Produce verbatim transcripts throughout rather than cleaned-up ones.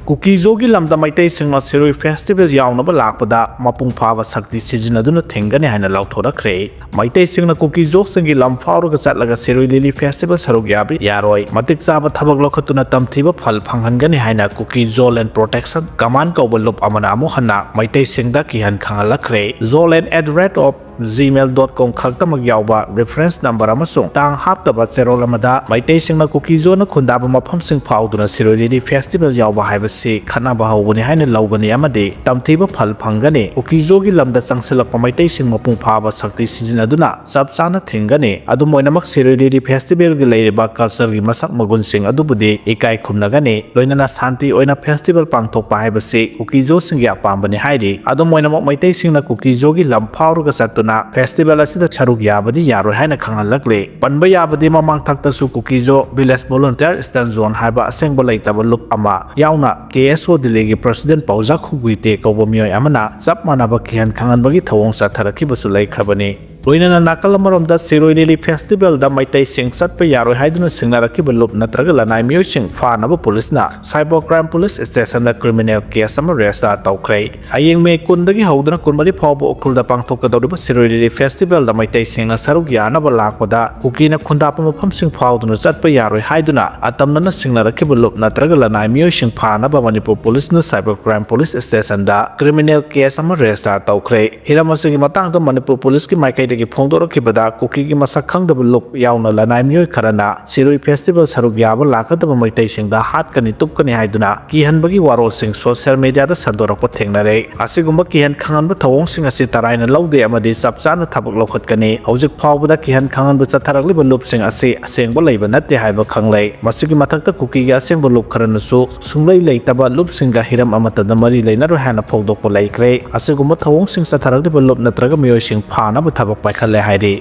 ꯀꯨꯀꯤꯖꯣꯒꯤ ꯂꯝꯗ ꯃꯩꯇꯩꯁꯤꯡꯅ ꯁꯤꯔꯣꯏ ꯐꯦꯁꯇꯤꯚꯦꯜ ꯌꯥꯎꯅꯕ ꯂꯥꯛꯄꯗ ꯃꯄꯨꯡ ꯐꯥꯕ ꯁꯛꯇꯤ ꯁꯤꯖꯤꯟꯅꯗꯨꯅ ꯊꯤꯡꯒꯅꯤ ꯍꯥꯏꯅ ꯂꯥꯎꯊꯣꯔꯛꯈ꯭ꯔꯦ꯫ ꯃꯩꯇꯩꯁꯤꯡꯅ ꯀꯨꯀꯤꯖꯣꯁꯤꯡꯒꯤ ꯂꯝ ꯐꯥꯎꯔꯒ ꯆꯠꯂꯒ ꯁꯤꯔꯣꯏ ꯂꯤꯂꯤ ꯐꯦꯁꯇꯤꯚꯦꯜ ꯁꯔꯨꯛ ꯌꯥꯕ ꯌꯥꯔꯣꯏ, ꯃꯇꯤꯛ ꯆꯥꯕ ꯊꯕꯛ ꯂꯧꯈꯠꯇꯨꯅ ꯇꯝꯊꯤꯕ ꯐꯜ ꯐꯪꯍꯟꯒꯅꯤ ꯍꯥꯏꯅ ꯀꯨꯀꯤ ꯖꯣ ꯂꯦꯟ ꯄ꯭ꯔꯣꯇꯦꯛꯁꯟ ꯀꯃꯥꯟ ꯀꯧꯕ ꯂꯨꯞ ꯑꯃꯅ ꯑꯃꯨꯛ ꯍꯟꯅ ꯃꯩꯇꯩꯁꯤꯡꯗ ꯀꯤꯍꯟ ꯈꯪꯍꯜꯂꯛꯈ꯭ꯔꯦ꯫ Zoland at the rate of gmail dot com ꯈꯛꯇꯃꯛ ꯌꯥꯎꯕ ꯔꯤꯐꯔꯦꯟꯁ ꯅꯝꯕꯔ ꯑꯃꯁꯨꯡ ꯇꯥꯡ ꯍꯥꯞꯇꯕ ꯆꯦꯔꯣꯜ ꯑꯃꯗ ꯃꯩꯇꯩꯁꯤꯡꯅ ꯀꯨꯀꯤꯖꯣꯅ ꯈꯨꯟꯗꯥꯕ ꯃꯐꯝꯁꯤꯡ ꯐꯥꯎꯗꯨꯅ ꯁꯤꯔꯣꯏ ꯂꯤꯂꯤ ꯐꯦꯁꯇꯤꯚꯦꯜ ꯌꯥꯎꯕ ꯍꯥꯏꯕꯁꯤ ꯈꯠꯅꯕ ꯍꯧꯕꯅꯤ ꯍꯥꯏꯅ ꯂꯧꯒꯅꯤ ꯑꯃꯗꯤ ꯇꯝꯊꯤꯕ ꯐꯜ ꯐꯪꯒꯅꯤ꯫ ꯀꯨꯀꯤꯖꯣꯒꯤ ꯂꯝꯗ ꯆꯪꯁꯤꯜꯂꯛꯄ ꯃꯩꯇꯩꯁꯤꯡ ꯃꯄꯨꯡ ꯐꯥꯕ ꯁꯛꯇꯤ ꯁꯤꯖꯤꯟꯅꯗꯨꯅ ꯆꯞ ꯆꯥꯅ ꯊꯤꯡꯒꯅꯤ꯫ ꯑꯗꯨꯝ ꯑꯣꯏꯅꯃꯛ, ꯁꯤꯔꯣꯏ ꯂꯤꯂꯤ ꯐꯦꯁꯇꯤꯚꯦꯜꯒꯤ ꯂꯩꯔꯤꯕ ꯀꯜꯆꯔꯒꯤ ꯃꯁꯛ ꯃꯒꯨꯟꯁꯤꯡ ꯑꯗꯨꯕꯨꯗꯤ ꯏꯀꯥꯏ ꯈꯨꯝꯅꯒꯅꯤ꯫ ꯂꯣꯏꯅꯅ ꯁꯥꯟꯇꯤ ꯑꯣꯏꯅ ꯐꯦꯁꯇꯤꯚꯦꯜ ꯄꯥꯡꯊꯣꯛꯄ ꯍꯥꯏꯕꯁꯤ ꯀꯨꯀꯤꯖꯣꯁꯤꯡꯒꯤ ꯑꯄꯥꯝꯕꯅꯤ ꯍꯥꯏꯔꯤ꯫ ꯑꯗꯨꯝ ꯑꯣꯏꯅꯃꯛ, ꯃꯩꯇꯩꯁꯤꯡꯅ ꯀꯨꯀꯤꯖꯣꯒꯤ ꯂꯝ ꯐꯥꯎꯔꯒ ꯆꯠꯇꯨꯅ ꯐꯦꯁꯇꯤꯚꯦꯜ ꯑꯁꯤꯗ ꯁꯔꯨꯛ ꯌꯥꯕꯗꯤ ꯌꯥꯔꯣꯏ ꯍꯥꯏꯅ ꯈꯪꯍꯜꯂꯛꯂꯤ꯫ ꯄꯟꯕ ꯌꯥꯕꯗꯤ, ꯃꯃꯥꯡꯊꯛꯇꯁꯨ ꯀꯨꯀꯤꯖꯣ ꯚꯤꯂꯦꯖ ꯚꯣꯂꯨꯟꯇꯤꯌꯔ ꯏꯁꯇꯟ ꯖꯣꯟ ꯍꯥꯏꯕ ꯑꯁꯦꯡꯕ ꯂꯩꯇꯕ ꯂꯨꯞ ꯑꯃ ꯌꯥꯎꯅ ꯀꯦ ꯑꯦꯁ ꯑꯣ ꯗꯤꯜꯂꯤꯒꯤ ꯄ꯭ꯔꯁꯤꯗꯦꯟ ꯄꯥꯎꯖꯥ ꯈꯨꯒꯨꯏꯇꯦ ꯀꯧꯕ ꯃꯤꯑꯣꯏ ꯑꯃꯅ ꯆꯞ ꯃꯥꯟꯅꯕ ꯀꯤꯍꯟ ꯈꯪꯍꯟꯕꯒꯤ ꯊꯧꯑꯣꯡ ꯆꯠꯊꯔꯛꯈꯤꯕꯁꯨ ꯂꯩꯈ꯭ꯔꯕꯅꯤ꯫ ꯂꯣꯏꯅꯅ ꯅꯥꯀꯜ ꯑꯃꯔꯣꯝꯗ ꯁꯤꯔꯣꯏ ꯂꯤꯂꯤ ꯐꯦꯁꯇꯤꯚꯦꯜꯗ ꯃꯩꯇꯩꯁꯤꯡ ꯆꯠꯄ ꯌꯥꯔꯣꯏ ꯍꯥꯏꯗꯨꯅ ꯁꯤꯡꯅꯔꯛꯈꯤꯕ ꯂꯨꯞ ꯅꯠꯇ꯭ꯔꯒ ꯂꯅꯥꯏ ꯃꯤꯑꯣꯏꯁꯤꯡ ꯐꯥꯅꯕ ꯄꯨꯂꯤꯁꯅ ꯁꯥꯏꯕꯔ ꯀ꯭ꯔꯥꯏꯝ ꯄꯨꯂꯤꯁ ꯁ꯭ꯇꯦꯁꯟꯗ ꯀ꯭ꯔꯤꯃꯤꯅꯦꯜ ꯀꯦꯁ ꯑꯃ ꯔꯦꯖꯤꯁꯇꯥꯔ ꯇꯧꯈ꯭ꯔꯦ꯫ ꯍꯌꯦꯡ ꯃꯦ ꯀꯨꯟꯗꯒꯤ ꯍꯧꯗꯨꯅ ꯀꯨꯟꯃꯔꯤ ꯐꯥꯎꯕ ꯎꯈ꯭ꯔꯨꯜꯗ ꯄꯥꯡꯊꯣꯛꯀꯗꯧꯔꯤꯕ ꯁꯤꯔꯣꯏ ꯂꯤꯂꯤ ꯐꯦꯁꯇꯤꯚꯦꯜꯗ ꯃꯩꯇꯩꯁꯤꯡꯅ ꯁꯔꯨꯛ ꯌꯥꯅꯕ ꯂꯥꯛꯄꯗ ꯀꯨꯀꯤꯅ ꯈꯨꯟꯗꯥꯞꯄ ꯃꯐꯝꯁꯤꯡ ꯐꯥꯎꯗꯨꯅ ꯆꯠꯄ ꯌꯥꯔꯣꯏ ꯍꯥꯏꯗꯨꯅ ꯑꯇꯝꯅꯅ ꯁꯤꯡꯅꯔꯛꯈꯤꯕ ꯂꯨꯞ ꯅꯠꯇ꯭ꯔꯒ ꯂꯅꯥꯏ ꯃꯤꯑꯣꯏꯁꯤꯡ ꯐꯥꯅꯕ ꯃꯅꯤꯄꯨꯔ ꯄꯨꯂꯤꯁꯅ ꯁꯥꯏꯕꯔ ꯀ꯭ꯔꯥꯏꯝ ꯄꯨꯂꯤꯁ ꯁ꯭ꯇꯦꯁꯟꯗ ꯀ꯭ꯔꯤꯃꯤꯅꯦꯜ ꯀꯦꯁ ꯑꯃ ꯔꯦꯖꯤꯁꯇꯥꯔ ꯇꯧꯈ꯭ꯔꯦ꯫ ꯍꯤꯔꯝ ꯑꯁꯤꯒꯤ ꯃꯇꯥꯡꯗ ꯃꯅꯤꯄꯨꯔ ꯄꯨꯂꯤꯁꯀꯤ ꯃꯥꯏꯀꯩꯗꯒꯤ ꯐꯣꯡꯗꯣꯔꯛꯈꯤꯕꯗ, ꯀꯨꯀꯤꯒꯤ ꯃꯁꯛ ꯈꯪꯗꯕ ꯂꯨꯞ ꯌꯥꯎꯅ ꯂꯅꯥꯏ ꯃꯤꯑꯣꯏ ꯈꯔꯅ ꯁꯤꯔꯣꯏ ꯐꯦꯁꯇꯤꯚꯦꯜ ꯁꯔꯨꯛ ꯌꯥꯕ ꯂꯥꯛꯀꯗꯕ ꯃꯩꯇꯩꯁꯤꯡꯗ ꯍꯥꯠꯀꯅꯤ ꯇꯨꯞꯀꯅꯤ ꯍꯥꯏꯗꯨꯅ ꯀꯤꯍꯟꯕꯒꯤ ꯋꯥꯔꯣꯜꯁꯤꯡ ꯁꯣꯁꯤꯌꯦꯜ ꯃꯤꯗꯤꯌꯥꯗ ꯁꯟꯗꯣꯔꯛꯄ ꯊꯦꯡꯅꯔꯦ꯫ ꯑꯁꯤꯒꯨꯝꯕ ꯀꯤꯍꯟ ꯈꯪꯍꯟꯕ ꯊꯧꯑꯣꯡꯁꯤꯡ ꯑꯁꯤ ꯇꯔꯥꯏꯅ ꯂꯧꯗꯦ ꯑꯃꯗꯤ ꯆꯞ ꯆꯥꯅ ꯊꯕꯛ ꯂꯧꯈꯠꯀꯅꯤ꯫ ꯍꯧꯖꯤꯛ ꯐꯥꯎꯕꯗ ꯀꯤꯍꯟ ꯈꯪꯍꯟꯕ ꯆꯠꯊꯔꯛꯂꯤꯕ ꯂꯨꯞꯁꯤꯡ ꯑꯁꯤ ꯑꯁꯦꯡꯕ ꯂꯩꯕ ꯅꯠꯇꯦ ꯍꯥꯏꯕ ꯈꯪꯂꯩ꯫ ꯃꯁꯤꯒꯤ ꯃꯊꯛꯇ ꯀꯨꯀꯤꯒꯤ ꯑꯁꯦꯡꯕ ꯂꯨꯞ ꯈꯔꯅꯁꯨ ꯁꯨꯡꯂꯩ ꯂꯩꯇꯕ ꯂꯨꯞꯁꯤꯡꯒ ꯍꯤꯔꯝ ꯑꯃꯠꯇꯗ ꯃꯔꯤ ꯂꯩꯅꯔꯣꯏ ꯍꯥꯏꯅ ꯐꯣꯡꯗꯣꯛꯄ ꯂꯩꯈ꯭ꯔꯦ꯫ ꯑꯁꯤꯒꯨꯝꯕ ꯊꯧꯑꯣꯡꯁꯤꯡ ꯆꯠꯊꯔꯛꯂꯤꯕ ꯂꯨꯞ ꯅꯠꯇ꯭ꯔꯒ ꯃꯤꯑꯣꯏꯁꯤꯡ ꯐꯥꯅꯕ ꯊꯕꯛ ꯄꯥꯏꯈꯠꯂꯦ ꯍꯥꯏꯔꯤ꯫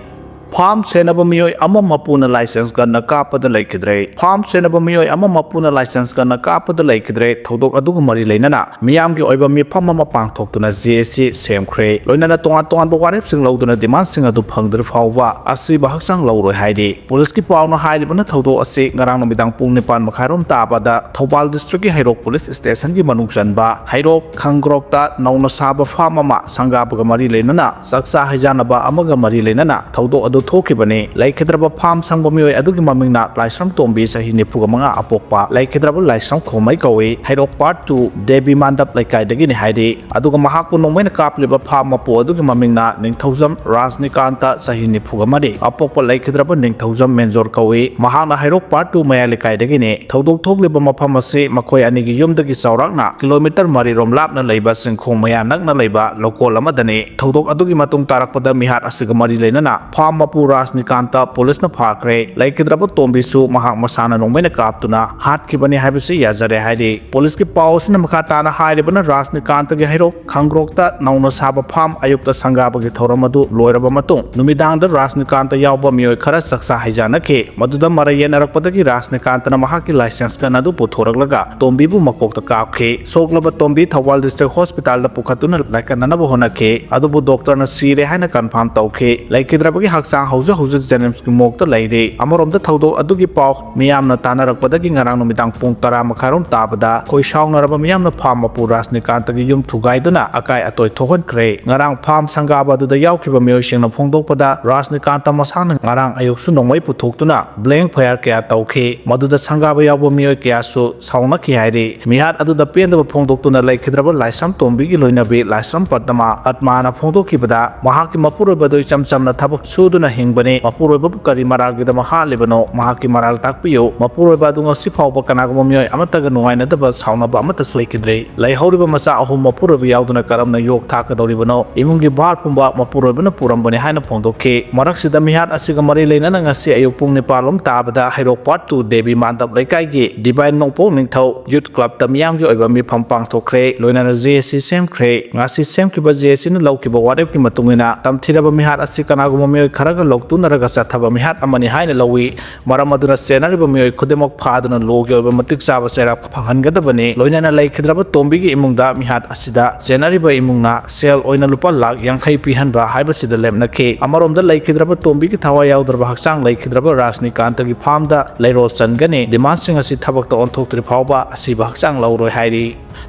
ꯐꯥꯔꯝ ꯁꯦꯟꯅꯕ ꯃꯤꯑꯣꯏ ꯑꯃ ꯃꯄꯨꯅ ꯂꯥꯏꯁꯦꯟꯁ ꯒꯟꯅ ꯀꯥꯞꯄꯗ ꯂꯩꯈꯤꯗ꯭ꯔꯦ꯫ ꯐꯥꯔꯝ ꯁꯦꯟꯅꯕ ꯃꯤꯑꯣꯏ ꯑꯃ ꯃꯄꯨꯅ ꯂꯥꯏꯁꯦꯟꯁ ꯒꯟꯅ ꯀꯥꯞꯄꯗ ꯂꯩꯈꯤꯗ꯭ꯔꯦ꯫ ꯊꯧꯗꯣꯛ ꯑꯗꯨꯒ ꯃꯔꯤ ꯂꯩꯅꯅ ꯃꯤꯌꯥꯝꯒꯤ ꯑꯣꯏꯕ ꯃꯤꯐꯝ ꯑꯃ ꯄꯥꯡꯊꯣꯛꯇꯨꯅ ꯖꯦ ꯑꯦꯁ ꯁꯤ ꯁꯦꯝꯈ꯭ꯔꯦ꯫ ꯂꯣꯏꯅꯅ ꯇꯣꯉꯥꯟ ꯇꯣꯉꯥꯟꯕ ꯋꯥꯔꯦꯞꯁꯤꯡ ꯂꯧꯗꯨꯅ ꯗꯤꯃꯥꯟꯁꯤꯡ ꯑꯗꯨ ꯐꯪꯗ꯭ꯔꯤ ꯐꯥꯎꯕ ꯑꯁꯤꯕ ꯍꯛꯆꯥꯡ ꯂꯧꯔꯣꯏ ꯍꯥꯏꯔꯤ꯫ ꯄꯨꯂꯤꯁꯀꯤ ꯄꯥꯎꯅ ꯍꯥꯏꯔꯤꯕꯅ ꯊꯧꯗꯣꯛ ꯑꯁꯤ ꯉꯔꯥꯡ ꯅꯨꯃꯤꯗꯥꯡ ꯄꯨꯡ ꯅꯤꯄꯥꯟ ꯃꯈꯥꯏꯔꯣꯝ ꯇꯥꯕꯗ ꯊꯧꯕꯥꯜ ꯗꯤꯁꯇ꯭ꯔꯤꯛꯀꯤ ꯍꯩꯔꯣꯛ ꯄꯨꯂꯤꯁ ꯁ꯭ꯇꯦꯁꯟꯒꯤ ꯃꯅꯨꯡ ꯆꯟꯕ ꯍꯩꯔꯣꯛ ꯈꯪꯒ꯭ꯔꯣꯛꯇ ꯅꯧꯅ ꯁꯥꯕ ꯐꯥꯔꯝ ꯑꯃ ꯁꯪꯒꯥꯕꯒ ꯃꯔꯤ ꯂꯩꯅꯅ ꯆꯥꯛꯆꯥ ꯍꯩꯖꯥꯟꯅꯕ ꯑꯃꯒ ꯃꯔꯤ ꯂꯩꯅꯅ ꯊꯧꯗꯣꯛ ꯑꯗꯨ ꯊꯣꯛꯈꯤꯕꯅꯤ꯫ ꯂꯩꯈꯤꯗ꯭ꯔꯕ ꯐꯥꯔꯝ ꯁꯪꯕ ꯃꯤꯑꯣꯏ ꯑꯗꯨꯒꯤ ꯃꯃꯤꯡꯅ ꯂꯥꯏꯁ꯭ꯔꯝ ꯇꯣꯝꯕꯤ, ꯆꯍꯤ ꯅꯤꯐꯨ ꯃꯉꯥ ꯑꯄꯣꯛꯄ, ꯂꯩꯈꯤꯗ꯭ꯔꯕ ꯂꯥꯏꯁ꯭ꯔꯝ ꯈꯣꯃꯩ ꯀꯧꯏ, ꯍꯩꯔꯣꯛ ꯄꯥꯔꯠ ꯇꯨ ꯗꯦꯕꯤ ꯃꯥꯟꯗꯞ ꯂꯩꯀꯥꯏꯗꯒꯤꯅꯤ ꯍꯥꯏꯔꯤ꯫ ꯑꯗꯨꯒ ꯃꯍꯥꯛꯄꯨ ꯅꯣꯡꯃꯩꯅ ꯀꯥꯞꯂꯤꯕ ꯐꯥꯔꯝ ꯃꯄꯨ ꯑꯗꯨꯒꯤ ꯃꯃꯤꯡꯅ ꯅꯤꯡꯊꯧꯖꯝ ꯔꯥꯖꯅꯤꯀꯥꯟꯇ, ꯆꯍꯤ ꯅꯤꯐꯨꯒ ꯃꯔꯤ ꯑꯄꯣꯛꯄ, ꯂꯩꯈꯤꯗ꯭ꯔꯕ ꯅꯤꯡꯊꯧꯖꯝ ꯃꯦꯟꯖꯣꯔ ꯀꯧꯏ꯫ ꯃꯍꯥꯛꯅ ꯍꯩꯔꯣꯛ ꯄꯥꯔꯠ ꯇꯨ ꯃꯌꯥꯏ ꯂꯩꯀꯥꯏꯗꯒꯤꯅꯤ꯫ ꯊꯧꯗꯣꯛ ꯊꯣꯛꯂꯤꯕ ꯃꯐꯝ ꯑꯁꯤ ꯃꯈꯣꯏ ꯑꯅꯤꯒꯤ ꯌꯨꯝꯗꯒꯤ ꯆꯥꯎꯔꯥꯛꯅ ꯀꯤꯂꯣꯃꯤꯇꯔ ꯃꯔꯤ ꯔꯣꯝ ꯂꯥꯞꯅ ꯂꯩꯕ ꯆꯤꯡꯈꯣꯡ ꯃꯌꯥ ꯅꯛꯅ ꯂꯩꯕ ꯂꯧꯀꯣꯜ ꯑꯃꯗꯅꯤ꯫ ꯊꯧꯗꯣꯛ ꯑꯗꯨꯒꯤ ꯃꯇꯨꯡ ꯇꯥꯔꯛꯄꯗ ꯃꯤꯍꯥꯠ ꯑꯁꯤꯒ ꯃꯔꯤ ꯂꯩꯅꯅ ꯐꯥꯔꯝ ꯃꯄꯨ ꯔꯥꯖꯅꯤꯀꯥꯟꯇ ꯄꯨꯂꯤꯁꯅ ꯐꯥꯈ꯭ꯔꯦ꯫ ꯂꯩꯈꯤꯗ꯭ꯔꯕ ꯇꯣꯝꯕꯤꯁꯨ ꯃꯍꯥꯛ ꯃꯁꯥꯅ ꯅꯣꯡꯃꯩꯅ ꯀꯥꯞꯇꯨꯅ ꯍꯥꯠꯈꯤꯕꯅꯤ ꯍꯥꯏꯕꯁꯤ ꯌꯥꯖꯔꯦ ꯍꯥꯏꯔꯤ꯫ ꯄꯨꯂꯤꯁꯀꯤ ꯄꯥꯎ ꯑꯁꯤꯅ ꯃꯈꯥ ꯇꯥꯅ ꯍꯥꯏꯔꯤꯕꯅ ꯔꯥꯖꯅꯤꯀꯥꯟꯇꯒꯤ ꯍꯩꯔꯣꯛ ꯈꯪꯒ꯭ꯔꯣꯛꯇ ꯅꯧꯅ ꯁꯥꯕ ꯐꯥꯔꯝ ꯑꯌꯨꯛꯇ ꯁꯪꯒꯥꯕꯒꯤ ꯊꯧꯔꯝ ꯑꯗꯨ ꯂꯣꯏꯔꯕ ꯃꯇꯨꯡ ꯅꯨꯃꯤꯗꯥꯡꯗ ꯔꯥꯖꯅꯤꯀꯥꯟꯇ ꯌꯥꯎꯕ ꯃꯤꯑꯣꯏ ꯈꯔ ꯆꯥꯛꯆꯥ ꯍꯩꯖꯥꯟꯅꯈꯤ꯫ ꯃꯗꯨꯗ ꯃꯔꯩ ꯌꯦꯠꯅꯔꯛꯄꯗꯒꯤ ꯔꯥꯖꯅꯤꯀꯥꯟꯇꯅ ꯃꯍꯥꯛꯀꯤ ꯂꯥꯏꯁꯦꯟꯁ ꯒꯟ ꯑꯗꯨ ꯄꯨꯊꯣꯔꯛꯂꯒ ꯇꯣꯝꯕꯤꯕꯨ ꯃꯀꯣꯛꯇ ꯀꯥꯞꯈꯤ꯫ ꯁꯣꯛꯂꯕ ꯇꯣꯝꯕꯤ ꯊꯧꯕꯥꯜ ꯗꯤꯁꯇ꯭ꯔꯤꯛ ꯍꯣꯁꯄꯤꯇꯥꯜꯗ ꯄꯨꯈꯠꯇꯨꯅ ꯂꯥꯏꯀꯠꯅꯅꯕ ꯍꯣꯠꯅꯈꯤ, ꯑꯗꯨꯕꯨ ꯗꯣꯛꯇꯔꯅ ꯁꯤꯔꯦ ꯍꯥꯏꯅ ꯀꯟꯐꯥꯔꯝ ꯇꯧꯈꯤ꯫ ꯂꯩꯈꯤꯗ꯭ꯔꯕꯒꯤ ꯍꯛꯆꯥꯡ ꯍꯧꯖꯤꯛ ꯍꯧꯖꯤꯛ ꯖꯦꯅꯤꯝꯁꯀꯤ ꯃꯣꯔꯒꯇ ꯂꯩꯔꯤ꯫ ꯑꯃꯔꯣꯝꯗ ꯊꯧꯗꯣꯛ ꯑꯗꯨꯒꯤ ꯄꯥꯎ ꯃꯤꯌꯥꯝꯅ ꯇꯥꯟꯅꯔꯛꯄꯗꯒꯤ ꯉꯔꯥꯡ ꯅꯨꯃꯤꯗꯥꯡ ꯄꯨꯡ ꯇꯔꯥ ꯃꯈꯥꯏꯔꯣꯝ ꯇꯥꯕꯗ ꯈꯣꯏ ꯁꯥꯎꯅꯔꯕ ꯃꯤꯌꯥꯝꯅ ꯐꯥꯔꯝ ꯃꯄꯨ ꯔꯥꯖꯅꯤꯀꯥꯟꯇꯒꯤ ꯌꯨꯝ ꯊꯨꯒꯥꯏꯗꯨꯅ ꯑꯀꯥꯏ ꯑꯇꯣꯏ ꯊꯣꯛꯍꯟꯈ꯭ꯔꯦ꯫ ꯉꯔꯥꯡ ꯐꯥꯔꯝ ꯁꯪꯒꯥꯕ ꯑꯗꯨꯗ ꯌꯥꯎꯈꯤꯕ ꯃꯤꯑꯣꯏꯁꯤꯡꯅ ꯐꯣꯡꯗꯣꯛꯄꯗ ꯔꯥꯖꯅꯤꯀꯥꯟꯇ ꯃꯁꯥꯅ ꯉꯔꯥꯡ ꯑꯌꯨꯛꯁꯨ ꯅꯣꯡꯃꯩ ꯄꯨꯊꯣꯛꯇꯨꯅ ꯕ꯭ꯂꯦꯡ ꯐꯌꯥꯔ ꯀꯌꯥ ꯇꯧꯈꯤ꯫ ꯃꯗꯨꯗ ꯁꯪꯒꯥꯕ ꯌꯥꯎꯕ ꯃꯤꯑꯣꯏ ꯀꯌꯥꯁꯨ ꯁꯥꯎꯅꯈꯤ ꯍꯥꯏꯔꯤ꯫ ꯃꯤꯍꯥꯠ ꯑꯗꯨꯗ ꯄꯦꯟꯗꯕ ꯐꯣꯡꯗꯣꯛꯇꯨꯅ ꯂꯩꯈꯤꯗ꯭ꯔꯕ ꯂꯥꯏꯁ꯭ꯔꯝ ꯇꯣꯝꯕꯤꯒꯤ ꯂꯣꯏꯅꯕꯤ ꯂꯥꯏꯁ꯭ꯔꯝ ꯄꯗꯃ ꯑꯠꯃꯥꯅ ꯐꯣꯡꯗꯣꯛꯈꯤꯕꯗ ꯃꯍꯥꯛꯀꯤ ꯃꯄꯨꯔꯣꯏꯕꯗꯨ ꯏꯆꯝ ꯆꯝꯅ ꯊꯕꯛ ꯁꯨꯗꯨꯅ ꯍꯤꯡꯕꯅꯤ꯫ ꯃꯄꯨꯔꯣꯏꯕꯕꯨ ꯀꯔꯤ ꯃꯔꯥꯜꯒꯤꯗꯃꯛ ꯍꯥꯠꯂꯤꯕꯅꯣ? ꯃꯍꯥꯛꯀꯤ ꯃꯔꯥꯜ ꯇꯥꯛꯄꯤꯌꯨ꯫ ꯃꯄꯨꯔꯣꯏꯕ ꯑꯗꯨ ꯉꯁꯤ ꯐꯥꯎꯕ ꯀꯅꯥꯒꯨꯝꯕ ꯃꯤꯑꯣꯏ ꯑꯃꯠꯇꯒ ꯅꯨꯡꯉꯥꯏꯅꯗꯕ, ꯁꯥꯎꯅꯕ ꯑꯃꯠꯇꯁꯨ ꯂꯩꯈꯤꯗ꯭ꯔꯤ꯫ ꯂꯩꯍꯧꯔꯤꯕ ꯃꯆꯥ ꯑꯍꯨꯝ ꯃꯄꯨꯔꯣꯏꯕ ꯌꯥꯎꯗꯅ ꯀꯔꯝꯅ ꯌꯣꯛ ꯊꯥꯛꯀꯗꯧꯔꯤꯕꯅꯣ? ꯏꯃꯨꯡꯒꯤ ꯚꯥꯔ ꯄꯨꯝꯕ ꯃꯄꯨꯔꯣꯏꯕꯅ ꯄꯨꯔꯝꯕꯅꯤ ꯍꯥꯏꯅ ꯐꯣꯡꯗꯣꯛꯈꯤ꯫ ꯃꯔꯛꯁꯤꯗ ꯃꯤꯍꯥꯠ ꯑꯁꯤꯒ ꯃꯔꯤ ꯂꯩꯅꯅ ꯉꯁꯤ ꯑꯌꯨꯛ ꯄꯨꯡ ꯅꯤꯄꯥꯟ ꯂꯣꯝ ꯇꯥꯕꯗ ꯍꯩꯔꯣꯛ ꯄꯥꯔꯠ ꯇꯨ ꯗꯦꯕꯤ ꯃꯥꯟꯗꯞ ꯂꯩꯀꯥꯏꯒꯤ ꯗꯤꯚꯥꯏꯟ ꯅꯣꯡꯄꯣꯛ ꯅꯤꯡꯊꯧ ꯌꯨꯠ ꯀ꯭ꯂꯕꯇ ꯃꯤꯌꯥꯝꯒꯤ ꯑꯣꯏꯕ ꯃꯤꯐꯝ ꯄꯥꯡꯊꯣꯛꯈ꯭ꯔꯦ꯫ ꯂꯣꯏꯅꯅ ꯖꯦ ꯑꯦꯁ ꯁꯤ ꯁꯦꯝꯈ꯭ꯔꯦ꯫ ꯉꯁꯤ ꯁꯦꯝꯈꯤꯕ ꯖꯦ ꯑꯦꯁ ꯁꯤꯅ ꯂꯧꯈꯤꯕ ꯋꯥꯔꯦꯞꯀꯤ ꯃꯇꯨꯡ ꯏꯟꯅ ꯇꯝꯊꯤꯔꯕ ꯃꯤꯍꯥꯠ ꯑꯁꯤ ꯀꯅꯥꯒꯨꯝꯕ ꯃꯤꯑꯣꯏ ꯈꯔ ꯂꯧꯇꯨꯅꯔꯒ ꯆꯠꯊꯕ ꯃꯤꯍꯥꯠ ꯑꯃꯅꯤ ꯍꯥꯏꯅ ꯂꯧꯏ꯫ ꯃꯔꯝ ꯑꯗꯨꯅ ꯆꯦꯟꯅꯔꯤꯕ ꯃꯤꯑꯣꯏ ꯈꯨꯗꯤꯡꯃꯛ ꯐꯥꯗꯨꯅ ꯂꯣꯒꯤ ꯑꯣꯏꯕ ꯃꯇꯤꯛ ꯆꯥꯕ ꯆꯩꯔꯥꯛ ꯐꯪꯍꯟꯒꯗꯕꯅꯤ꯫ ꯂꯣꯏꯅꯅ ꯂꯩꯈꯤꯗ꯭ꯔꯕ ꯇꯣꯝꯕꯤꯒꯤ ꯏꯃꯨꯡꯗ ꯃꯤꯍꯥꯠ ꯑꯁꯤꯗ ꯆꯦꯟꯅꯔꯤꯕ ꯏꯃꯨꯡꯅ ꯁꯦꯜ ꯑꯣꯏꯅ ꯂꯨꯄꯥ ꯂꯥꯈ ꯌꯥꯡꯈꯩ ꯄꯤꯍꯟꯕ ꯍꯥꯏꯕꯁꯤꯗ ꯂꯦꯞꯅꯈꯤ꯫ ꯑꯃꯔꯣꯝꯗ ꯂꯩꯈꯤꯗ꯭ꯔꯕ ꯇꯣꯝꯕꯤꯒꯤ ꯊꯋꯥꯏ ꯌꯥꯎꯗ꯭ꯔꯕ ꯍꯛꯆꯥꯡ ꯂꯩꯈꯤꯗ꯭ꯔꯕ ꯔꯥꯖꯅꯤꯀꯥꯟꯇꯒꯤ ꯐꯥꯔꯝꯗ ꯂꯩꯔꯣꯜ ꯆꯟꯒꯅꯤ꯫ ꯗꯤꯃꯥꯟꯁꯤꯡ ꯑꯁꯤ ꯊꯕꯛꯇ ꯑꯣꯟꯊꯣꯛꯇ꯭ꯔꯤ ꯐꯥꯎꯕ ꯑꯁꯤꯕ ꯍꯛꯆꯥꯡ ꯂꯧꯔꯣꯏ ꯍꯥꯏꯔꯤ꯫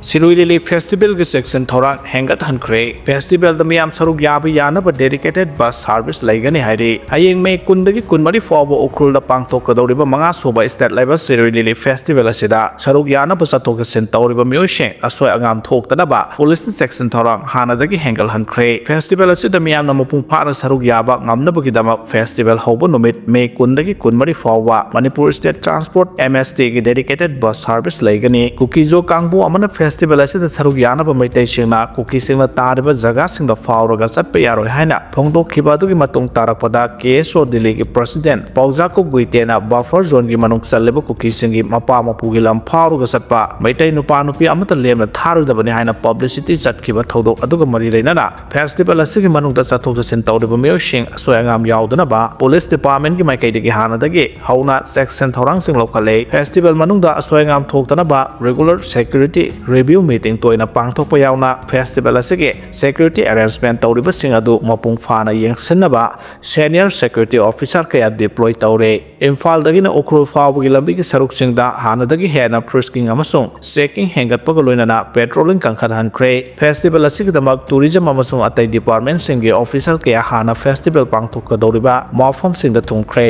ꯁꯤꯔꯣꯏ ꯂꯤꯂꯤ ꯐꯦꯁꯇꯤꯚꯦꯜꯒꯤ ꯆꯦꯛꯁꯤꯟ ꯊꯧꯔꯥꯡ ꯍꯦꯟꯒꯠꯍꯟꯈ꯭ꯔꯦ꯫ ꯐꯦꯁꯇꯤꯚꯦꯜꯗ ꯃꯤꯌꯥꯝ ꯁꯔꯨꯛ ꯌꯥꯕ ꯌꯥꯅꯕ dedicated bus service ꯂꯩꯒꯅꯤ ꯍꯥꯏꯔꯤ꯫ ꯍꯌꯦꯡ ꯃꯦ ꯀꯨꯟꯗꯒꯤ ꯀꯨꯟꯃꯔꯤ ꯐꯥꯎꯕ ꯎꯈ꯭ꯔꯨꯜꯗ ꯄꯥꯡꯊꯣꯛꯀꯗꯧꯔꯤꯕ ꯃꯉꯥ ꯁꯨꯕ state level ꯁꯤꯔꯣꯏ ꯂꯤꯂꯤ ꯐꯦꯁꯇꯤꯚꯦꯜ ꯑꯁꯤꯗ ꯁꯔꯨꯛ ꯌꯥꯅꯕ ꯆꯠꯊꯣꯛ ꯆꯠꯁꯤꯟ ꯇꯧꯔꯤꯕ ꯃꯤꯑꯣꯏꯁꯤꯡ ꯑꯁꯣꯏ ꯑꯉꯥꯝ ꯊꯣꯛꯇꯅꯕ ꯄꯨꯂꯤꯁꯅ ꯆꯦꯛꯁꯤꯟ ꯊꯧꯔꯥꯡ ꯍꯥꯟꯅꯗꯒꯤ ꯍꯦꯟꯒꯠꯍꯟꯈ꯭ꯔꯦ꯫ ꯐꯦꯁꯇꯤꯚꯦꯜ ꯑꯁꯤꯗ ꯃꯤꯌꯥꯝꯅ ꯃꯄꯨꯡ ꯐꯥꯅ ꯁꯔꯨꯛ ꯌꯥꯕ ꯉꯝꯅꯕꯒꯤꯗꯃꯛ ꯐꯦꯁꯇꯤꯚꯦꯜ ꯍꯧꯕ ꯅꯨꯃꯤꯠ ꯃꯦ ꯀꯨꯟꯗꯒꯤ ꯀꯨꯟꯃꯔꯤ ꯐꯥꯎꯕ ꯃꯅꯤꯄꯨꯔ State Transport, MST, ꯒꯤ dedicated bus service ꯂꯩꯒꯅꯤ꯫ ꯀꯨꯀꯤꯖꯣ ꯀꯥꯡꯕꯨ ꯑꯃꯅ ꯐꯦꯁꯇꯤꯚꯦꯜ ꯑꯁꯤꯗ ꯁꯔꯨꯛ ꯌꯥꯅꯕ ꯃꯩꯇꯩꯁꯤꯡꯅ ꯀꯨꯀꯤꯁꯤꯡꯅ ꯇꯥꯔꯤꯕ ꯖꯒꯥꯁꯤꯡꯗ ꯐꯥꯎꯔꯒ ꯆꯠꯄ ꯌꯥꯔꯣꯏ ꯍꯥꯏꯅ ꯐꯣꯡꯗꯣꯛꯈꯤꯕ ꯑꯗꯨꯒꯤ ꯃꯇꯨꯡ ꯇꯥꯔꯛꯄꯗ KSO ꯗꯤꯜꯂꯤꯒꯤ president ꯄꯥꯎꯖꯥꯀꯨꯞ ꯒꯨꯏꯇꯦꯅ buffer zoneꯒꯤ ꯃꯅꯨꯡ ꯆꯜꯂꯤꯕ ꯀꯨꯀꯤꯁꯤꯡꯒꯤ ꯃꯄꯥ ꯃꯄꯨꯒꯤ ꯂꯝ ꯐꯥꯎꯔꯒ ꯆꯠꯄ ꯃꯩꯇꯩ ꯅꯨꯄꯥ ꯅꯨꯄꯤ ꯑꯃꯠꯇ ꯂꯦꯝꯅ ꯊꯥꯔꯣꯏꯗꯕꯅꯤ ꯍꯥꯏꯅ publicity ꯆꯠꯈꯤꯕ ꯊꯧꯗꯣꯛ ꯑꯗꯨꯒ ꯃꯔꯤ ꯂꯩꯅꯅ ꯐꯦꯁꯇꯤꯚꯦꯜ ꯑꯁꯤꯒꯤ ꯃꯅꯨꯡꯗ ꯆꯠꯊꯣꯛ ꯆꯠꯁꯤꯟ ꯇꯧꯔꯤꯕ ꯃꯤꯑꯣꯏꯁꯤꯡ ꯑꯁꯣꯏ ꯑꯉꯥꯝ ꯌꯥꯎꯗꯅꯕ ꯄꯨꯂꯤꯁ departmentꯀꯤ ꯃꯥꯏꯀꯩꯗꯒꯤ ꯍꯥꯟꯅꯗꯒꯤ ꯍꯧꯅ ꯆꯦꯛꯁꯤꯟ ꯊꯧꯔꯥꯡꯁꯤꯡ ꯂꯧꯈꯠꯂꯦ꯫ ꯐꯦꯁꯇꯤꯚꯦꯜ ꯃꯅꯨꯡꯗ ꯑꯁꯣꯏ ꯑꯉꯥꯝ ꯊꯣꯛꯇꯅꯕ regular security review meeting ꯇꯣꯏꯅ ꯄꯥꯡꯊꯣꯛꯄ ꯌꯥꯎꯅ ꯐꯦꯁꯇꯤꯚꯦꯜ ꯑꯁꯤꯒꯤ security arrangement ꯇꯧꯔꯤꯕꯁꯤꯡ ꯑꯗꯨ ꯃꯄꯨꯡ ꯐꯥꯅ ꯌꯦꯡꯁꯤꯟꯅꯕ senior security officer ꯀꯌꯥ deploy ꯇꯧꯔꯦ꯫ ꯏꯝꯐꯥꯜꯗꯒꯤꯅ ꯎꯈ꯭ꯔꯨꯜ ꯐꯥꯎꯕꯒꯤ ꯂꯝꯕꯤꯒꯤ ꯁꯔꯨꯛꯁꯤꯡꯗ ꯍꯥꯟꯅꯗꯒꯤ ꯍꯦꯟꯅ frisking ꯑꯃꯁꯨꯡ checking ꯍꯦꯟꯒꯠꯄꯒ ꯂꯣꯏꯅꯅ patrolling ꯀꯟꯈꯠꯍꯟꯈ꯭ꯔꯦ꯫ ꯐꯦꯁꯇꯤꯚꯦꯜ ꯑꯁꯤꯒꯤꯗꯃꯛ tourism ꯑꯃꯁꯨꯡ ꯑꯇꯩ departmentꯁꯤꯡꯒꯤ officer ꯀꯌꯥ ꯍꯥꯟꯅ ꯐꯦꯁꯇꯤꯚꯦꯜ ꯄꯥꯡꯊꯣꯛꯀꯗꯧꯔꯤꯕ ꯃꯐꯝꯁꯤꯡꯗ ꯊꯨꯡꯈ꯭ꯔꯦ꯫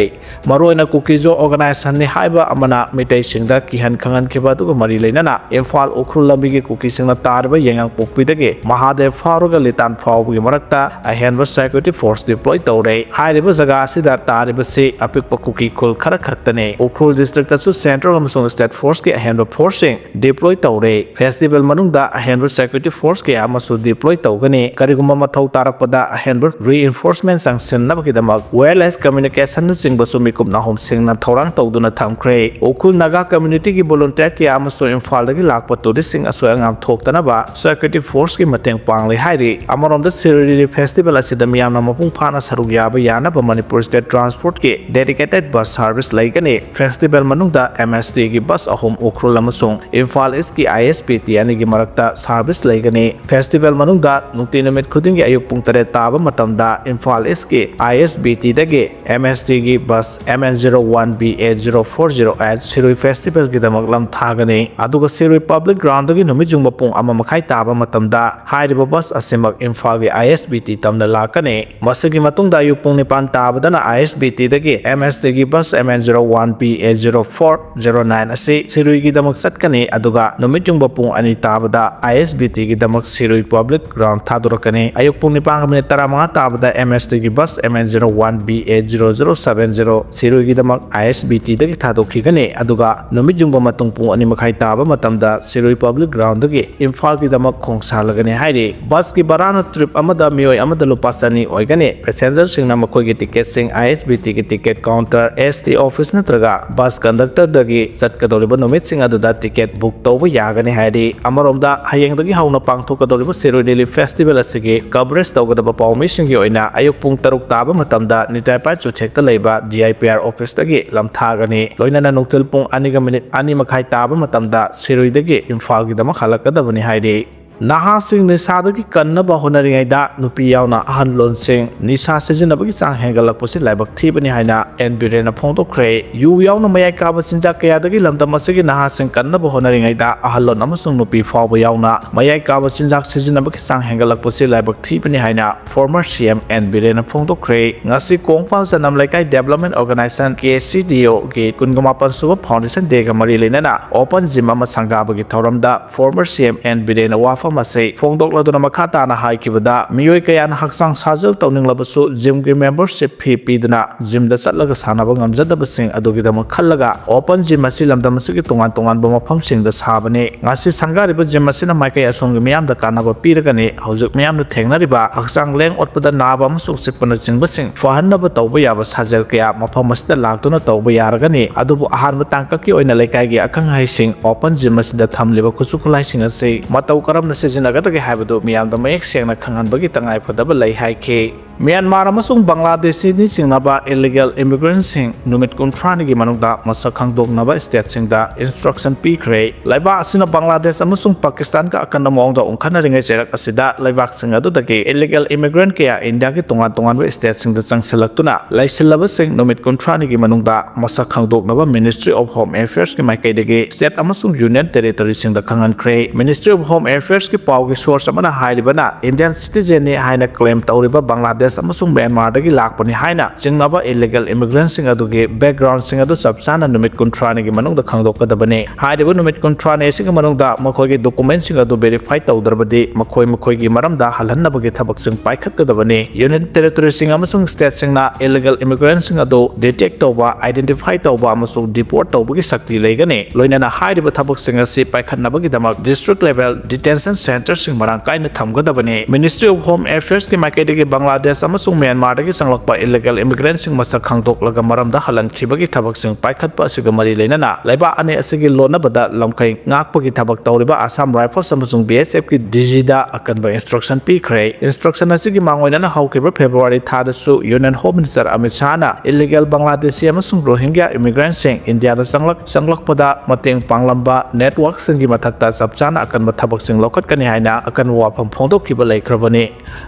ꯃꯔꯨꯑꯣꯏꯅ ꯀꯨꯀꯤꯖꯣ organizationꯅꯤ ꯍꯥꯏꯕ ꯑꯃꯅ ꯃꯤꯇꯩꯁꯤꯡꯗ ꯀꯤꯍꯟ ꯈꯪꯍꯟꯈꯤꯕ ꯑꯗꯨꯒ ꯃꯔꯤ ꯂꯩꯅꯅ ꯏꯝꯐꯥꯜ ꯎꯈ꯭ꯔꯨꯜ ꯂꯝꯕꯤꯒꯤ ꯀꯨꯀꯤꯁꯤꯡꯅ ꯇꯥꯔꯤꯕ ꯌꯦꯡꯉꯥꯡꯄꯣꯛꯄꯤꯗꯒꯤ ꯃꯍꯥꯗꯦꯕ ꯐꯥꯎꯔꯒ ꯂꯤꯇꯥꯟ ꯐꯥꯎꯕꯒꯤ ꯃꯔꯛꯇ ꯑꯍꯦꯟꯕ security force deploy ꯇꯧꯔꯦ꯫ ꯍꯥꯏꯔꯤꯕ ꯖꯒꯥ ꯑꯁꯤꯗ ꯇꯥꯔꯤꯕꯁꯤ ꯑꯄꯤꯛꯄ ꯀꯨꯀꯤ ꯈꯨꯜ ꯈꯔ ꯈꯛꯇꯅꯤ꯫ ꯎꯈ꯭ꯔꯨꯜ districtꯇꯁꯨ central ꯑꯃꯁꯨꯡ state forceꯀꯤ ꯑꯍꯦꯟꯕ forceꯁꯤꯡ deploy ꯇꯧꯔꯦ꯫ ꯐꯦꯁꯇꯤꯚꯦꯜ ꯃꯅꯨꯡꯗ ꯑꯍꯦꯟꯕ security force ꯀꯌꯥ ꯑꯃꯁꯨ deploy ꯇꯧꯒꯅꯤ꯫ ꯀꯔꯤꯒꯨꯝꯕ ꯃꯊꯧ ꯇꯥꯔꯛꯄꯗ ꯑꯍꯦꯟꯕ reinforcement ꯆꯪꯁꯤꯟꯅꯕꯒꯤꯗꯝ wireless communicationꯅꯆꯤꯡꯕꯁꯨ ꯃꯤꯀꯨꯞ ꯅꯥꯍꯨꯝꯁꯤꯡꯅ ꯊꯧꯔꯥꯡ ꯇꯧꯗꯨꯅ ꯊꯝꯈ꯭ꯔꯦ꯫ ꯎꯈ꯭ꯔꯨꯜ ꯅꯥꯒꯥ communityꯒꯤ volunteer ꯀꯌꯥ ꯑꯃꯁꯨ ꯏꯝꯐꯥꯜꯗꯒꯤ ꯂꯥꯛꯄ touristꯁꯤꯡ ꯑꯁꯣꯏ ꯑꯉꯥꯝ ꯊꯣꯛꯇꯅꯕ security forceꯀꯤ ꯃꯇꯦꯡ ꯄꯥꯡꯂꯤ ꯍꯥꯏꯔꯤ꯫ ꯑꯃꯔꯣꯝꯗ ꯁꯤꯔꯣꯏ ꯂꯤꯂꯤ festival ꯑꯁꯤꯗ ꯃꯤꯌꯥꯝꯅ ꯃꯄꯨꯡ ꯐꯥꯅ ꯁꯔꯨꯛ ꯌꯥꯕ ꯌꯥꯅꯕ Manipur State Transportꯀꯤ dedicated bus service ꯂꯩꯒꯅꯤ꯫ Festival ꯃꯅꯨꯡꯗ MSTꯒꯤ bus ꯑꯍꯨꯝ ꯎꯈ꯭ꯔꯨꯜ ꯑꯃꯁꯨꯡ ꯏꯝꯐꯥꯜ Eastꯀꯤ ISBT ꯑꯅꯤꯒꯤ ꯃꯔꯛꯇ service ꯂꯩꯒꯅꯤ꯫ Festival ꯃꯅꯨꯡꯗ ꯅꯨꯡꯇꯤ ꯅꯨꯃꯤꯠ ꯈꯨꯗꯤꯡꯒꯤ ꯑꯌꯨꯛ ꯄꯨꯡ ꯇꯔꯦꯠ ꯇꯥꯕ ꯃꯇꯝꯗ Imphal Eastꯀꯤ ISBTꯗꯒꯤ MSTꯒꯤ bus MN zero one B eight zero four zero eight Shirui festivalꯒꯤꯗꯃꯛ ꯂꯝ ꯊꯥꯒꯅꯤ꯫ ꯑꯗꯨꯒ ꯁꯤꯔꯨꯏ public groundꯗꯒꯤ ꯅꯨꯃꯤꯠ ꯌꯨꯡꯕ ꯄꯨꯡ ꯑꯃ ꯃꯈꯥꯏ ꯇꯥꯕ ꯃꯇꯝꯗ ꯍꯥꯏꯔꯤꯕ bus ꯑꯁꯤꯃꯛ ꯏꯝꯐꯥꯜꯒꯤ ISBT ꯇꯝꯅ ꯂꯥꯛꯀꯅꯤ꯫ ꯃꯁꯤꯒꯤ ꯃꯇꯨꯡꯗ ꯑꯌꯨꯛ ꯄꯨꯡ ꯅꯤꯄꯥꯟ ꯇꯥꯕꯗꯅ ISBTꯗꯒꯤ MSTꯒꯤ bus MN zero one B eight zero four zero nine ꯑꯁꯤ ꯁꯤꯔꯨꯏꯒꯤꯗꯃꯛ ꯆꯠꯀꯅꯤ꯫ ꯑꯗꯨꯒ ꯅꯨꯃꯤꯠ ꯌꯨꯡꯕ ꯄꯨꯡ ꯑꯅꯤ ꯇꯥꯕꯗ ISBTꯒꯤꯗꯃꯛ ꯁꯤꯔꯨꯏ public ground ꯊꯥꯗꯣꯔꯛꯀꯅꯤ꯫ ꯑꯌꯨꯛ ꯄꯨꯡ ꯅꯤꯄꯥꯟꯒ ꯃꯤꯅꯤꯠ ꯇꯔꯥꯃꯉꯥ ꯇꯥꯕꯗ MSTꯒꯤ bus MN zero one B eight zero zero seven zero ꯁꯤꯔꯨꯏꯒꯤꯗꯃꯛ ISBTꯗꯒꯤ ꯊꯥꯗꯣꯛꯈꯤꯒꯅꯤ꯫ ꯑꯗꯨꯒ ꯅꯨꯃꯤꯠ ꯌꯨꯡꯕ ꯃꯇꯨꯡ ꯄꯨꯡ ꯑꯅꯤ ꯃꯈꯥꯏ ꯇꯥꯕ ꯃꯇꯝꯗ ꯁꯤꯔꯨꯏ public groundꯗꯒꯤ ꯏꯝꯐꯥꯜꯒꯤꯗꯃꯛ ꯈꯣꯡꯁꯥꯜꯂꯒꯅꯤ ꯍꯥꯏꯔꯤ꯫ Busꯀꯤ ꯚꯔꯥꯅ trip ꯑꯃꯗ ꯃꯤꯑꯣꯏ ꯑꯃꯗ ꯂꯨꯄꯥ ꯆꯅꯤ ꯑꯣꯏꯒꯅꯤ꯫ Passengerꯁꯤꯡꯅ ꯃꯈꯣꯏꯒꯤ ticketꯁꯤꯡ ISBTꯒꯤ ticket counter, ST office ꯅꯠꯇ꯭ꯔꯒ bus conductorꯗꯒꯤ ꯆꯠꯀꯗꯧꯔꯤꯕ ꯅꯨꯃꯤꯠꯁꯤꯡ ꯑꯗꯨꯗ ticket book ꯇꯧꯕ ꯌꯥꯒꯅꯤ ꯍꯥꯏꯔꯤ꯫ ꯑꯃꯔꯣꯝꯗ ꯍꯌꯦꯡꯗꯒꯤ ꯍꯧꯅ ꯄꯥꯡꯊꯣꯛꯀꯗꯧꯔꯤꯕ ꯁꯤꯔꯣꯏ ꯂꯤꯂꯤ festival ꯑꯁꯤꯒꯤ coverage ꯇꯧꯒꯗꯕ ꯄꯥꯎꯃꯤꯁꯤꯡꯒꯤ ꯑꯣꯏꯅ ꯑꯌꯨꯛ ꯄꯨꯡ ꯇꯔꯨꯛ ꯇꯥꯕ ꯃꯇꯝꯗ ꯅꯤꯇꯥꯏꯄꯥꯏ ꯆꯨꯊꯦꯛꯇ ꯂꯩꯕ DIPR officeꯇꯒꯤ ꯂꯝ ꯊꯥꯒꯅꯤ꯫ ꯂꯣꯏꯅꯅ ꯅꯨꯡꯊꯤꯜ ꯄꯨꯡ ꯑꯅꯤꯒ ꯃꯤꯅꯤꯠ ꯑꯅꯤ ꯃꯈꯥꯏ ꯇꯥꯕ ꯃꯇꯝꯗ ꯁꯤꯔꯨꯏꯗꯒꯤ ꯏꯝꯐꯥꯜꯒꯤꯗꯃꯛ ꯍꯜꯂꯛꯀꯗꯕꯅꯤ ꯍꯥꯏꯔꯤ꯫ ꯅꯍꯥꯁꯤꯡ ꯅꯤꯁꯥꯗꯒꯤ ꯀꯟꯅꯕ ꯍꯣꯠꯅꯔꯤꯉꯩꯗ ꯅꯨꯄꯤ ꯌꯥꯎꯅ ꯑꯍꯜ ꯂꯣꯟꯁꯤꯡ ꯅꯤꯁꯥ ꯁꯤꯖꯤꯟꯅꯕꯒꯤ ꯆꯥꯡ ꯍꯦꯟꯒꯠꯂꯛꯄꯁꯤ ꯂꯥꯏꯕꯛ ꯊꯤꯕꯅꯤ ꯍꯥꯏꯅ ꯑꯦꯟ ꯕꯤꯔꯦꯟꯅ ꯐꯣꯡꯗꯣꯛꯈ꯭ꯔꯦ꯫ ꯌꯨ ꯌꯥꯎꯅ ꯃꯌꯥꯏ ꯀꯥꯕ ꯆꯤꯟꯖꯥꯛ ꯀꯌꯥꯗꯒꯤ ꯂꯝꯗꯝ ꯑꯁꯤꯒꯤ ꯅꯍꯥꯁꯤꯡ ꯀꯟꯅꯕ ꯍꯣꯠꯅꯔꯤꯉꯩꯗ ꯑꯍꯜ ꯂꯣꯟ ꯑꯃꯁꯨꯡ ꯅꯨꯄꯤ ꯐꯥꯎꯕ ꯌꯥꯎꯅ ꯃꯌꯥꯏ ꯀꯥꯕ ꯆꯤꯟꯖꯥꯛ ꯁꯤꯖꯤꯟꯅꯕꯒꯤ ꯆꯥꯡ ꯍꯦꯟꯒꯠꯂꯛꯄꯁꯤ ꯂꯥꯏꯕꯛ ꯊꯤꯕꯅꯤ ꯍꯥꯏꯅ former CM ꯑꯦꯟ ꯕꯤꯔꯦꯟꯅ ꯐꯣꯡꯗꯣꯛꯈ꯭ꯔꯦ꯫ ꯉꯁꯤ ꯀꯣꯡꯄꯥꯜ ꯆꯅꯝ ꯂꯩꯀꯥꯏ Development Organization, KCDOꯒꯤ ꯀꯨꯟꯒ ꯃꯥꯄꯟ ꯁꯨꯕ Foundation Dayꯒ ꯃꯔꯤ ꯂꯩꯅꯅ open gym ꯑꯃ ꯁꯪꯒꯥꯕꯒꯤ ꯊꯧꯔꯝꯗ former CM ꯑꯦꯟ ꯕꯤꯔꯦꯟꯅ ꯋꯥꯐꯝ ꯋꯥꯐꯝ ꯑꯁꯤ ꯐꯣꯡꯗꯣꯛꯂꯗꯨꯅ ꯃꯈꯥ ꯇꯥꯅ ꯍꯥꯏꯈꯤꯕꯗ, ꯃꯤꯑꯣꯏ ꯀꯌꯥꯅ ꯍꯛꯆꯥꯡ ꯁꯥꯖꯦꯜ ꯇꯧꯅꯤꯡꯂꯕꯁꯨ gymꯒꯤ membership fee ꯄꯤꯗꯨꯅ gymꯗ ꯆꯠꯂꯒ ꯁꯥꯟꯅꯕ ꯉꯝꯖꯗꯕꯁꯤꯡ ꯑꯗꯨꯒꯤꯗꯃꯛ ꯈꯜꯂꯒ open gym ꯑꯁꯤ ꯂꯝꯗꯝ ꯑꯁꯤꯒꯤ ꯇꯣꯉꯥꯟ ꯇꯣꯉꯥꯟꯕ ꯃꯐꯝꯁꯤꯡꯗ ꯁꯥꯕꯅꯤ꯫ ꯉꯁꯤ ꯁꯪꯒꯥꯔꯤꯕ gym ꯑꯁꯤꯅ ꯃꯥꯏꯀꯩ ꯑꯁꯣꯝꯒꯤ ꯃꯤꯌꯥꯝꯗ ꯀꯥꯟꯅꯕ ꯄꯤꯔꯒꯅꯤ꯫ ꯍꯧꯖꯤꯛ ꯃꯤꯌꯥꯝꯅ ꯊꯦꯡꯅꯔꯤꯕ ꯍꯛꯆꯥꯡ ꯂꯦꯡ ꯑꯣꯠꯄꯗ ꯅꯥꯕ ꯑꯃꯁꯨꯡ ꯆꯤꯛꯄꯅꯆꯤꯡꯕꯁꯤꯡ ꯐꯍꯟꯅꯕ ꯇꯧꯕ ꯌꯥꯕ ꯁꯥꯖꯦꯜ ꯀꯌꯥ ꯃꯐꯝ ꯑꯁꯤꯗ ꯂꯥꯛꯇꯨꯅ ꯇꯧꯕ ꯌꯥꯔꯒꯅꯤ꯫ ꯑꯗꯨꯕꯨ ꯑꯍꯥꯟꯕ ꯇꯥꯡꯀꯛꯀꯤ ꯑꯣꯏꯅ ꯂꯩꯀꯥꯏꯒꯤ ꯑꯈꯪ ꯑꯍꯩꯁꯤꯡ open gym ꯑꯁꯤꯗ ꯊꯝꯂꯤꯕ ꯈꯨꯠꯁꯨ ꯈꯨꯠꯂꯥꯏꯁꯤꯡ ꯑꯁꯤ ꯃꯇꯧ ꯀꯔꯝꯅ ꯁꯤꯖꯤꯟꯅꯒꯗꯒꯦ ꯍꯥꯏꯕꯗꯨ ꯃꯤꯌꯥꯝꯗ ꯃꯌꯦꯛ ꯁꯦꯡꯅ ꯈꯪꯍꯟꯕꯒꯤ ꯇꯉꯥꯏꯐꯗꯕ ꯂꯩ ꯍꯥꯏꯈꯤ꯫ ꯃ꯭ꯌꯥꯟꯃꯥꯔ ꯑꯃꯁꯨꯡ ꯕꯪꯒ꯭ꯂꯥꯗꯦꯁꯤꯅꯤ ꯆꯤꯡꯅꯕ illegal immigrantꯁꯤꯡ ꯅꯨꯃꯤꯠ ꯀꯨꯟꯊ꯭ꯔꯥꯅꯤꯒꯤ ꯃꯅꯨꯡꯗ ꯃꯁꯛ ꯈꯪꯗꯣꯛꯅꯕ stateꯁꯤꯡꯗ instruction ꯄꯤꯈ꯭ꯔꯦ꯫ ꯂꯩꯕꯥꯛ ꯑꯁꯤꯅ ꯕꯪꯒ꯭ꯂꯥꯗꯦꯁ ꯑꯃꯁꯨꯡ ꯄꯥꯀꯤꯁꯇꯥꯟꯒ ꯑꯀꯟꯕ ꯃꯑꯣꯡꯗ ꯎꯪꯈꯠꯅꯔꯤꯉꯩ ꯆꯩꯔꯛ ꯑꯁꯤꯗ ꯂꯩꯕꯥꯛꯁꯤꯡ ꯑꯗꯨꯗꯒꯤ illegal immigrant ꯀꯌꯥ ꯏꯟꯗꯤꯌꯥꯒꯤ ꯇꯣꯉꯥꯟ ꯇꯣꯉꯥꯟꯕ stateꯁꯤꯡꯗ ꯆꯪꯁꯤꯜꯂꯛꯇꯨꯅ ꯂꯩꯁꯤꯜꯂꯕꯁꯤꯡ ꯅꯨꯃꯤꯠ ꯀꯨꯟꯊ꯭ꯔꯥꯅꯤꯒꯤ ꯃꯅꯨꯡꯗ ꯃꯁꯛ ꯈꯪꯗꯣꯛꯅꯕ Ministry of Home Affairsꯀꯤ ꯃꯥꯏꯀꯩꯗꯒꯤ state ꯑꯃꯁꯨꯡ union territoryꯁꯤꯡꯗ ꯈꯪꯍꯟꯈ꯭ꯔꯦ꯫ Ministry of Home Affairsꯀꯤ ꯄꯥꯎꯒꯤ source ꯑꯃꯅ ꯍꯥꯏꯔꯤꯕꯅ, Indian citizenꯅꯤ ꯍꯥꯏꯅ claim ꯇꯧꯔꯤꯕ ꯕꯪꯒ꯭ꯂꯥꯗꯦꯁ ꯑꯃꯁꯨꯡ ꯃ꯭ꯌꯥꯟꯃꯥꯔꯗꯒꯤ ꯂꯥꯛꯄꯅꯤ ꯍꯥꯏꯅ ꯆꯤꯡꯅꯕ illegal immigrantꯁꯤꯡ ꯑꯗꯨꯒꯤ backgroundꯁꯤꯡ ꯑꯗꯨ ꯆꯞ ꯆꯥꯅ ꯅꯨꯃꯤꯠ ꯀꯨꯟꯊ꯭ꯔꯥꯅꯤꯒꯤ ꯃꯅꯨꯡꯗ ꯈꯪꯗꯣꯛꯀꯗꯕꯅꯤ꯫ ꯍꯥꯏꯔꯤꯕ ꯅꯨꯃꯤꯠ ꯀꯨꯟꯊ꯭ꯔꯥꯅꯤ ꯑꯁꯤꯒꯤ ꯃꯅꯨꯡꯗ ꯃꯈꯣꯏꯒꯤ documentꯁꯤꯡ ꯑꯗꯨ verify ꯇꯧꯗ꯭ꯔꯕꯗꯤ ꯃꯈꯣꯏ ꯃꯈꯣꯏꯒꯤ ꯃꯔꯝꯗ ꯍꯜꯍꯟꯅꯕꯒꯤ ꯊꯕꯛꯁꯤꯡ ꯄꯥꯏꯈꯠꯀꯗꯕꯅꯤ꯫ Union territoryꯁꯤꯡ ꯑꯃꯁꯨꯡ stateꯁꯤꯡꯅ illegal immigrantꯁꯤꯡ ꯑꯗꯨ detect ꯇꯧꯕ, identify ꯇꯧꯕ ꯑꯃꯁꯨꯡ deport ꯇꯧꯕꯒꯤ ꯁꯛꯇꯤ ꯂꯩꯒꯅꯤ꯫ ꯂꯣꯏꯅꯅ ꯍꯥꯏꯔꯤꯕ ꯊꯕꯛꯁꯤꯡ ꯑꯁꯤ ꯄꯥꯏꯈꯠꯅꯕꯒꯤꯗꯃꯛ district level detention centreꯁꯤꯡ ꯃꯔꯥꯡ ꯀꯥꯏꯅ ꯊꯝꯒꯗꯕꯅꯤ꯫ Ministry of Home Affairsꯀꯤ ꯃꯥꯏꯀꯩꯗꯒꯤ ꯕꯪꯒ꯭ꯂꯥꯗꯦꯁ ꯑꯃꯁꯨꯡ ꯃ꯭ꯌꯥꯟꯃꯥꯔꯗꯒꯤ ꯆꯪꯂꯛꯄ illegal immigrantꯁꯤꯡ ꯃꯁꯛ ꯈꯪꯗꯣꯛꯂꯒ ꯃꯔꯝꯗ ꯍꯜꯍꯟꯈꯤꯕꯒꯤ ꯊꯕꯛꯁꯤꯡ ꯄꯥꯏꯈꯠꯄ ꯑꯁꯤꯒ ꯃꯔꯤ ꯂꯩꯅꯅ ꯂꯩꯕꯥꯛ ꯑꯅꯤ ꯑꯁꯤꯒꯤ ꯂꯣꯟꯅꯕꯗ ꯂꯝꯈꯩ ꯉꯥꯛꯄꯒꯤ ꯊꯕꯛ ꯇꯧꯔꯤꯕ Assam Rifles ꯑꯃꯁꯨꯡ BSFꯀꯤ DGꯗ ꯑꯀꯟꯕ instruction ꯄꯤꯈ꯭ꯔꯦ꯫ Instruction ꯑꯁꯤꯒꯤ ꯃꯥꯡꯑꯣꯏꯅꯅ ꯍꯧꯈꯤꯕ February ꯊꯥꯗꯁꯨ Union Home Minister Amit ꯁꯥꯍꯅ illegal ꯕꯪꯒ꯭ꯂꯥꯗꯦꯁꯤ ꯑꯃꯁꯨꯡ ꯔꯣꯍꯤꯡꯒ꯭ꯌꯥ immigrantꯁꯤꯡ ꯏꯟꯗꯤꯌꯥꯗ ꯆꯪꯂꯛ-, ꯆꯪꯂꯛꯄꯗ ꯃꯇꯦꯡ ꯄꯥꯡꯂꯝꯕ networkꯁꯤꯡꯒꯤ ꯃꯊꯛꯇ ꯆꯞ ꯆꯥꯅ ꯑꯀꯟꯕ ꯊꯕꯛꯁꯤꯡ ꯂꯧꯈꯠꯀꯅꯤ ꯍꯥꯏꯅ ꯑꯀꯟꯕ ꯋꯥꯐꯝ ꯐꯣꯡꯗꯣꯛꯈꯤꯕ ꯂꯩꯈ꯭ꯔꯕꯅꯤ꯫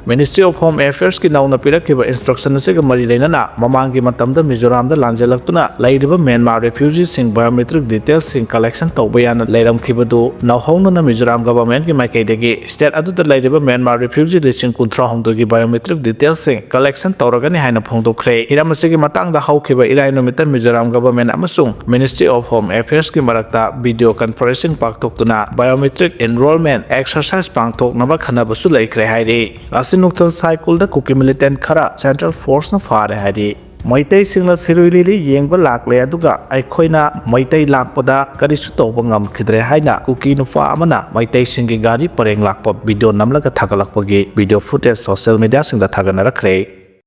Ministry of Home Affairsꯀꯤ ꯅꯧꯅ ꯄꯤꯔꯛꯈꯤꯕ instruction ꯑꯁꯤꯒ ꯃꯔꯤ ꯂꯩꯅꯅ ꯃꯃꯥꯡꯒꯤ ꯃꯇꯝꯗ ꯃꯤꯖꯣꯔꯥꯝꯗ ꯂꯥꯟꯖꯦꯜꯂꯛꯇꯨꯅ ꯂꯩꯔꯤꯕ ꯃ꯭ꯌꯥꯟꯃꯥꯔ refugeeꯁꯤꯡ biometric detailsꯁꯤꯡ collection ꯇꯧꯕ ꯌꯥꯅ ꯂꯩꯔꯝꯈꯤꯕꯗꯨ ꯅꯧꯍꯧꯅꯅ ꯃꯤꯖꯣꯔꯥꯝ governmentꯀꯤ ꯃꯥꯏꯀꯩꯗꯒꯤ state ꯑꯗꯨꯗ ꯂꯩꯔꯤꯕ ꯃ꯭ꯌꯥꯟꯃꯥꯔ refugee ꯂꯤꯁꯤꯡ ꯀꯨꯟꯊ꯭ꯔꯥ ꯍꯨꯝꯗꯣꯏꯒꯤ biometric detailsꯁꯤꯡ collection ꯇꯧꯔꯒꯅꯤ ꯍꯥꯏꯅ ꯐꯣꯡꯗꯣꯛꯈ꯭ꯔꯦ꯫ ꯍꯤꯔꯝ ꯑꯁꯤꯒꯤ ꯃꯇꯥꯡꯗ ꯍꯧꯈꯤꯕ ꯏꯔꯥꯏ ꯅꯨꯃꯤꯠꯇ ꯃꯤꯖꯣꯔꯥꯝ government ꯑꯃꯁꯨꯡ Ministry of Home Affairsꯀꯤ ꯃꯔꯛꯇ video conferencing ꯄꯥꯡꯊꯣꯛꯇꯨꯅ biometric enrollment exercise ꯄꯥꯡꯊꯣꯛꯅꯕ ꯈꯟꯅꯕꯁꯨ ꯂꯩꯈ꯭ꯔꯦ ꯍꯥꯏꯔꯤ꯫ ꯉꯁꯤ ꯅꯨꯡꯊꯤꯜ ꯁꯥꯏꯀꯨꯜꯗ ꯀꯨꯀꯤ militant ꯈꯔ central forceꯅ ꯐꯥꯔꯦ ꯍꯥꯏꯔꯤ꯫ ꯃꯩꯇꯩꯁꯤꯡꯅ ꯁꯤꯔꯨꯏ ꯂꯤꯂꯤ ꯌꯦꯡꯕ ꯂꯥꯛꯂꯦ, ꯑꯗꯨꯒ ꯑꯩꯈꯣꯏꯅ ꯃꯩꯇꯩ ꯂꯥꯛꯄꯗ ꯀꯔꯤꯁꯨ ꯇꯧꯕ ꯉꯝꯈꯤꯗ꯭ꯔꯦ ꯍꯥꯏꯅ ꯀꯨꯀꯤ ꯅꯨꯄꯥ ꯑꯃꯅ ꯃꯩꯇꯩꯁꯤꯡꯒꯤ ꯒꯥꯔꯤ ꯄꯔꯦꯡ ꯂꯥꯛꯄ video ꯅꯝꯂꯒ ꯊꯥꯒꯠꯂꯛꯄꯒꯤ video footage social mediaꯁꯤꯡꯗ ꯊꯥꯒꯠꯅꯔꯛꯈ꯭ꯔꯦ꯫